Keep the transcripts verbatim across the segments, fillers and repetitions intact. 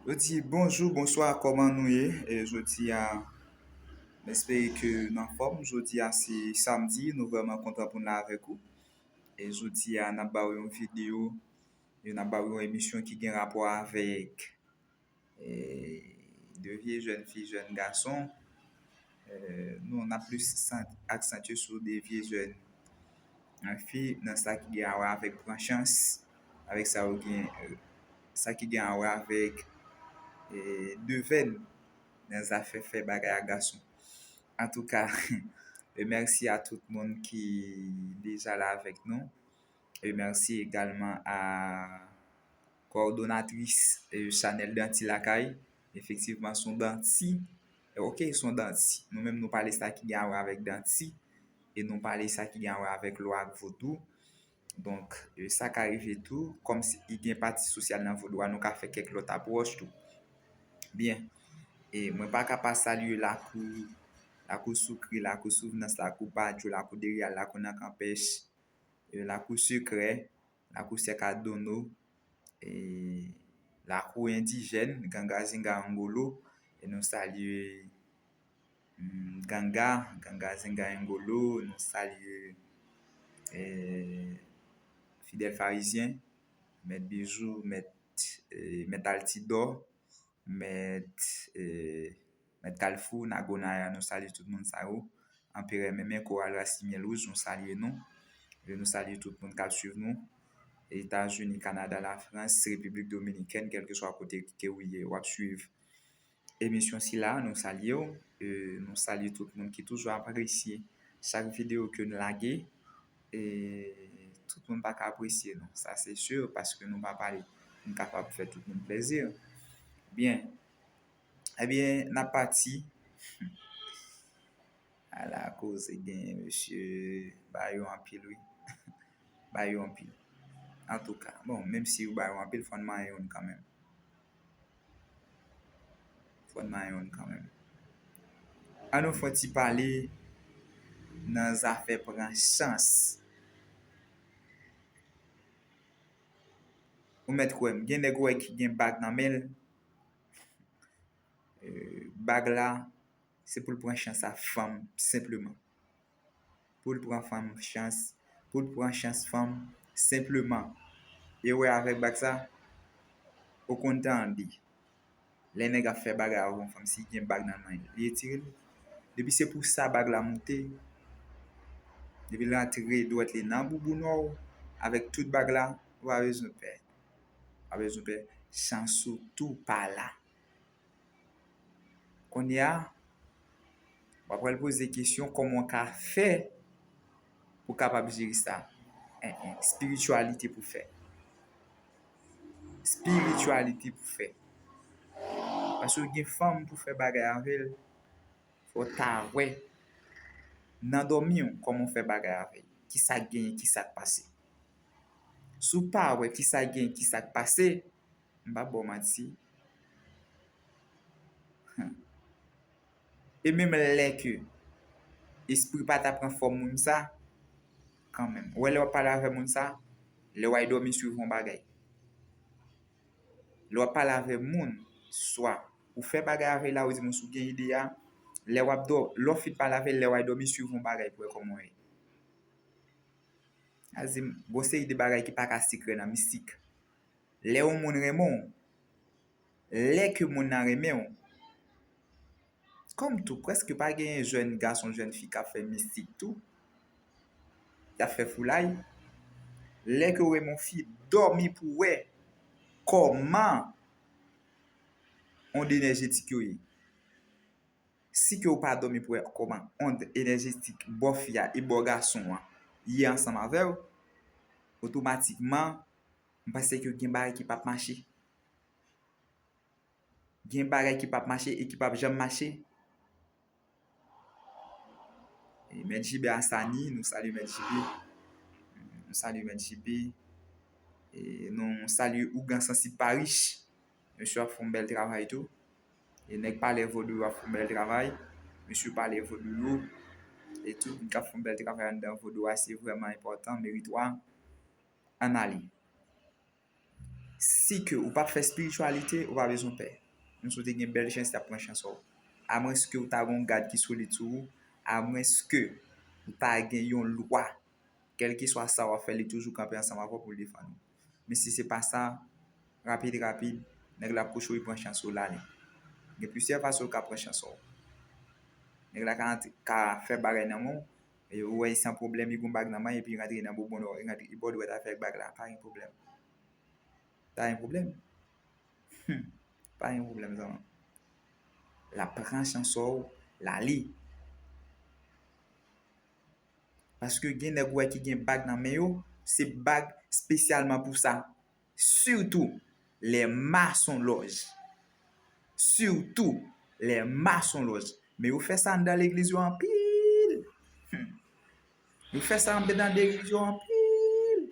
Yo di bonjou, bonswa, kòman nou ye? E jodi a, m espere ke n anfòm. Jodi a se samdi, nou vrèman kontan pou n la avèk ou. E jodi a, n ap ba w yon videyo, e n ap ba w yon emisyon ki gen rapò avèk e, de vye jèn fi, jèn gason. E, nou, n ap plis san- aksantye sou de vye jèn fi nan sa ki gen a wè avèk pran chans, avèk sa yo gen, e, sa ki gen a wè avèk e, devèn nan zafè fè bagay ak gason. Antouka, e mèsi a tout moun ki deja la avèk nou. E mèsi egalman a kowòdonatris e, chanèl Danti Lakay. Efektivman, se yon danti. E, ok, se yon danti. Nou menm, nou pale sa ki gen a wè avèk danti. E nou pale sa ki gen a wè avèk lwa ak vodou. Donk, e, sa ka rive tou, kòm si gen pati sosyal nan vodou a, nou ka fè kèk lòt apwòch tou. Byen, e mwen pa ka pa salye lakou, lakou Soukri, lakou Souvnans, lakou Badjo, lakou Deryal, lakou Nan Kanpèch, e, lakou Sekrè, lakou Sèkadono, e, lakou Endijèn, Ganga Zinga Angolo, e nou salye mm, Ganga, Ganga Zinga Engolo, nou salye e, Fidèl Farizyen, Mèt Bijou, Mèt e, Mèt Altidò, Mèt e, Mèt Kalfou, Nagonaya, nou salye tout moun sa yo. Anperè Menmen, Koral Ras Limyè Wouj, nou salye nou. E nou salye tout moun k ap swiv nou. Etazini, Kanada, Lafrans, Repiblik Dominikèn, kèlkeswa kote ke w ye, w ap swiv emisyon sila, nou salye w. E, nou salye tout moun ki toujou apresye chak videyo ke n lage. E, tout moun pa ka apresye nou, sa se si, paske nou pa pale pou n kapab fè tout moun plezi. Byen. Ebyen, n ap pati. Ala koze gen mesye ba yo anpil, wi. Ba yo anpil. Antouka, bon, menm si yo ba yo anpil, fò n manyen youn kanmenm. Fò n manyen youn kanmenm. An nou fè yon ti pale nan zafè pran chans. Ou mèt kwè m, gen nèg ou wè ki gen bag nan men l. E, bag la, se pou l pran chans a fanm, senpleman. Pou l pran fanm chans, pou l pran chans fanm, senpleman. E w wè avèk bag sa, ou konn tande. Lè nèg ap fè bagay avè yon fanm, si gen bag nan men l, li retire l. Depi se pou sa bag la moute, depi l rantre dwèt li nan bouboun w, avèk tout bag la, ou pa bezwen pè. Ou pa bezwen pè. Chans ou tou pa la. Kounye a, w ap pral poze kesyon kòman w ka fè pou w kapab jere sa. En, en, espirityalite pou fè. Espirityalite pou fè. Paske w gen fanm pou fè bagay avè l, fò w ta wè nan dòmi w kòman w fè bagay avè l. Kisa k genyen, kisa k pase. Si w pa wè kisa k genyen, kisa k pase, m p ap ba w manti. E menm lè ke espri pa ta pran fòm moun sa, kanmenm. Ou wè lè w ap pale avè moun sa, lè w al dòmi swiv yon bagay. Lè w ap pale avè moun, swa ou fè bagay avè l la, ou di moun si w gen ide a, lè w ap dò, lè w fin pale avè l, lè w al dòmi swiv yon bagay pou wè kòman w ye. Sa di m, gon seri de bagay ki pa ka sekrè nan mistik. Lè yon moun renmen w, lè ke moun nan renmen w, kòm tou, prèske pa genyen jèn gason, jèn fi k ap fè mistik tou, k ap fè foulay. Lè ke w renmen yon fi, dòmi pou w wè kòman ond enèjetik yo ye. Si ke w pa dòmi pou wè kòman ond enèjetik bò fi a e bò gason an ye ansanm avè w, otomatikman, m panse ke gen bagay ki p ap mache. Gen bagay ki p ap mache e ki p ap janm mache. E Mèt J B Asani, nou salye Mèt J B. Nou salye Mèt J B. E nou salye Ougan Sansib Parish. Mesye ap fè yon bèl travay tou. E nèg Palè Vodou yo ap fè yon bèl travay. Mesye Palè Vodou yo. E tout moun k ap fè yon bèl travay anndan vodou a, se vrèman enpòtan, meritwa. Ann ale. Si ke ou p ap fè espirityalite, ou pa bezwen pè. Menm si w te gen bèl chans, y ap pran chans ou. Amwenske ou ta gen yon gad ki solid sou ou, amwenske ou ta gen yon lwa, kèlkeswa sa w ap fè, li toujou kanpe ansanm avè w pou l defann ou. Men si se pa sa, rapid, rapid, nèg la ap kouche w, li pran chans ou, l ale. Gen plizyè fason l ka pran chans ou. Nèg la ka antre, ka fè bagay nan men w, e ou wè san pwoblèm, li gon bag nan men l, epi li rantre nan bobon, li rantre, li ba w dwèt avèk bag la, pa gen pwoblèm. Pa gen pwoblèm. Hmm. Pa gen pwoblèm, zanmi. L ap pran chans ou, l ale. Paske gen nèg ou wè ki gen bag nan men yo, se bag espesyalman pou sa. Surtout les maçons-loges. Surtout les maçons-loges. Men yo fè sa anndan legliz yo anpil. Hmm. Yo fè sa anndan legliz yo anpil.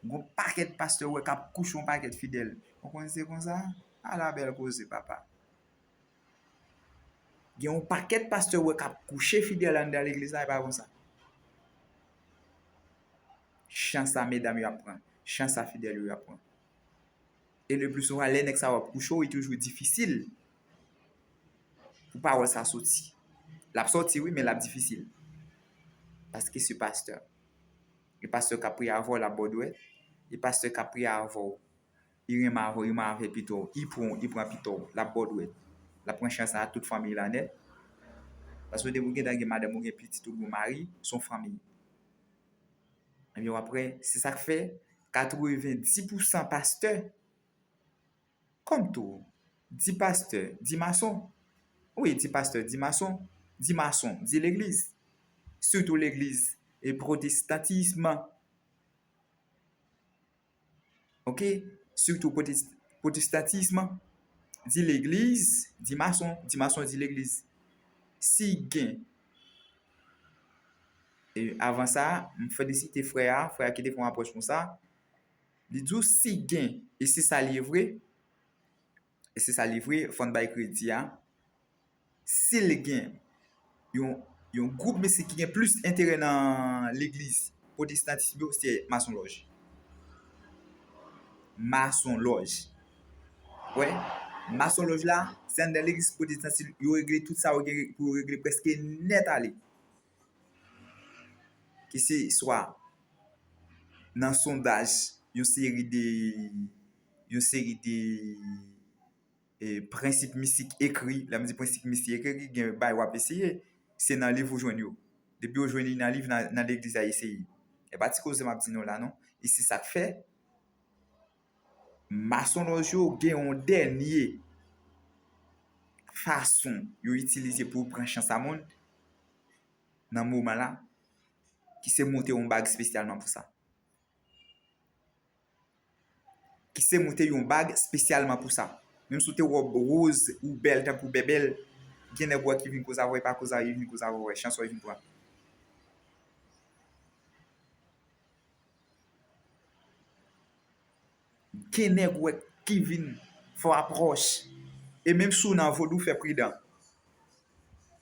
Gon pakèt pastè ou wè k ap kouche yon pakèt fidèl. Ou konn se konsa? Ala bèl koze, papa. Gen yon pakèt pastè ou wè k ap kouche fidèl anndan legliz la, e pa konsa. Chans sa medam yo ap pran. Chans sa fidèl yo ap pran. E le pli souvan, lè nèg sa yo ap kouche w, li toujou difisil pou pawòl sa soti. L ap soti, wi, men l ap difisil. Paske se pastè. E pastè k ap priye avè w, l ap ba w dwèt. E pastè k ap priye avè w, li renmen avè w, li renmen avè pito w, li pran, li pran pito w, l ap ba w dwèt. L ap pran chans la ak tout fanmiy la nèt. Paske depi w gentan gen madanm, ou gen pitit, ou gen mari, se yon fanmiy. Ebyen, w ap wè, se sa k fè katrevenndis pousan pastè, kòm tou, di pastè, di mason. Wi, di pastè, di mason, di mason, di legliz. Sitou legliz e pwotestantism. Oke? Sitou pwotest-, pwotestantism, di legliz, di mason, di mason, di legliz. Si gen, e avan sa, m felisite frè a, frè a ki te fè yon apwòch konsa. Li di w si gen, e se sa l ye vre, e se sa l ye vre, fò n bay kredi a. Si l gen yon, yon gwoup mesye ki gen plis enterè nan legliz pwotestantis yo, se masonlòj. Masonlòj. Wè, masonlòj la, se anndan legliz pwotestantis yo regle tout sa yo gen pou yo regle prèske nèt ale. Ki se swa nan sondaj, yon seri de, yon seri de, e, prensip mistik ekri. Lè m di prensip mistik ekri, gen bagay w ap eseye, se nan liv ou jwenn yo. Depi w jwenn li nan liv, nan, nan legliz a eseye. E pa ti koze m ap di nou la, non. E se sa k fè masonlòj yo gen yon dènye fason yo itilize pou yo pran chans a moun nan moman la, ki se monte yon bag espesyalman pou sa. Ki se monte yon bag espesyalman pou sa. Menm si w te wòb woz, ou bèl tankou bèbèl, gen nèg ou wè ki vin koze avè w, e pa koze avè w, e vin koze avè w, e chans ou, e vin pran. Gen nèg ou wè ki vin fè w apwòch. E menm si w nan vodou, fè pridan.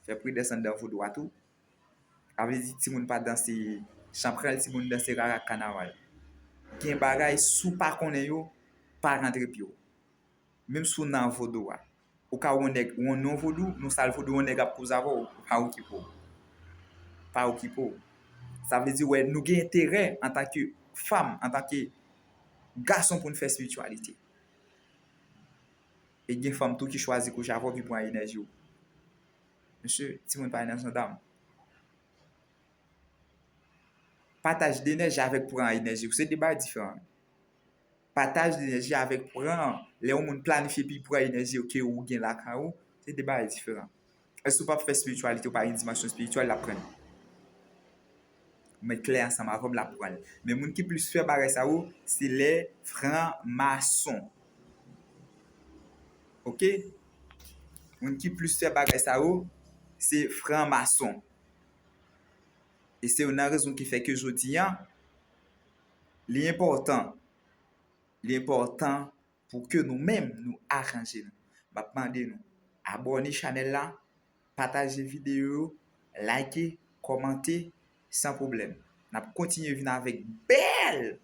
Fè pridans anndan vodou a tou. Sa vle di timoun pa danse chanpral, timoun danse rara ak kanaval. Gen bagay, si w pa konnen yo, pa rantre pye w. Menm si w nan vodou a. Ou ka wè yon nèg, yon non vodou, non sal vodou, yon nèg ap koze avè w, pa okipe w. Pa okipe w. Sa vle di, wè, nou gen enterè antanke fanm, antanke gason pou n fè espirityalite. E gen fanm tou ki chwazi kouche avè w, ki pran enèji w. Mesye, timoun pa enèjan dam. Pataj de enèji avèk pran enèji w, se de bagay diferan. Pataj de enèji avèk pran, lè yon moun planifye epi pran enèji w ke ou gen lakay ou, se de bagay diferan. Èske w p ap fè espirityalite, ou pa gen dimansyon espirityèl, l ap pran l. Ou mèt klè ansanm avè m, l ap pran l. Men moun ki plis fè bagay sa yo, se lè franmason. Oke? Moun ki plis fè bagay sa yo, se franmason. E se youn nan rezon ki fè ke jodi a, li enpòtan, li enpòtan pou ke nou menm, nou aranje nou. M ap mande nou, abòne chanèl la, pataje videyo yo, like, kòmante, san pwoblèm. N ap kontinye vin avèk bèl,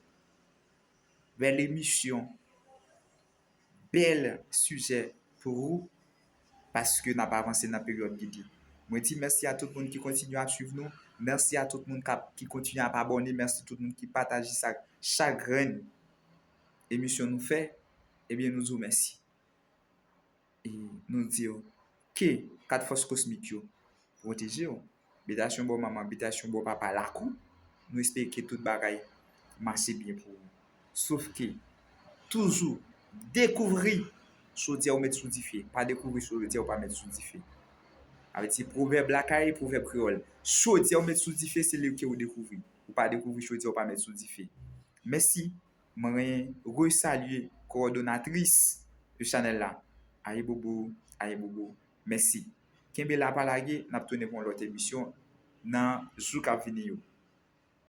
bèl emisyon bèl sijè pou ou, paske n ap avanse nan peryòd Gidi. Mwen di mèsi a tout moun ki kontinye ap swiv nou. Mèsi a tout moun k ap, ki kontinye ap abòne. Mèsi tout moun ki pataje sa, chak grenn emisyon nou fè. Ebyen, nou di w mèsi. E nou di w ke kat fòs kosmik yo pwoteje w. Bitasyon bò manman, bitasyon bò papa, lakou. Nou espere ke tout bagay mache byen pou ou. Sof ke, toujou dekouvri chodyè ou met sou dife. Pa dekouvri chodyè ou pa met sou dife. Sa vle di pwovèb lakay, pwovèb kreyòl. Chodyè ou met sou dife, se li ke ou dekouvri. Ou pa dekouvri chodyè ou pa met sou dife. Mèsi. Mwen resalye kowòdonatris de chanèl la. Ayibobo, ayibobo. Mèsi. Kenbe la, pa lage, n ap tounen pou yon lòt emisyon nan jou k ap vini yo.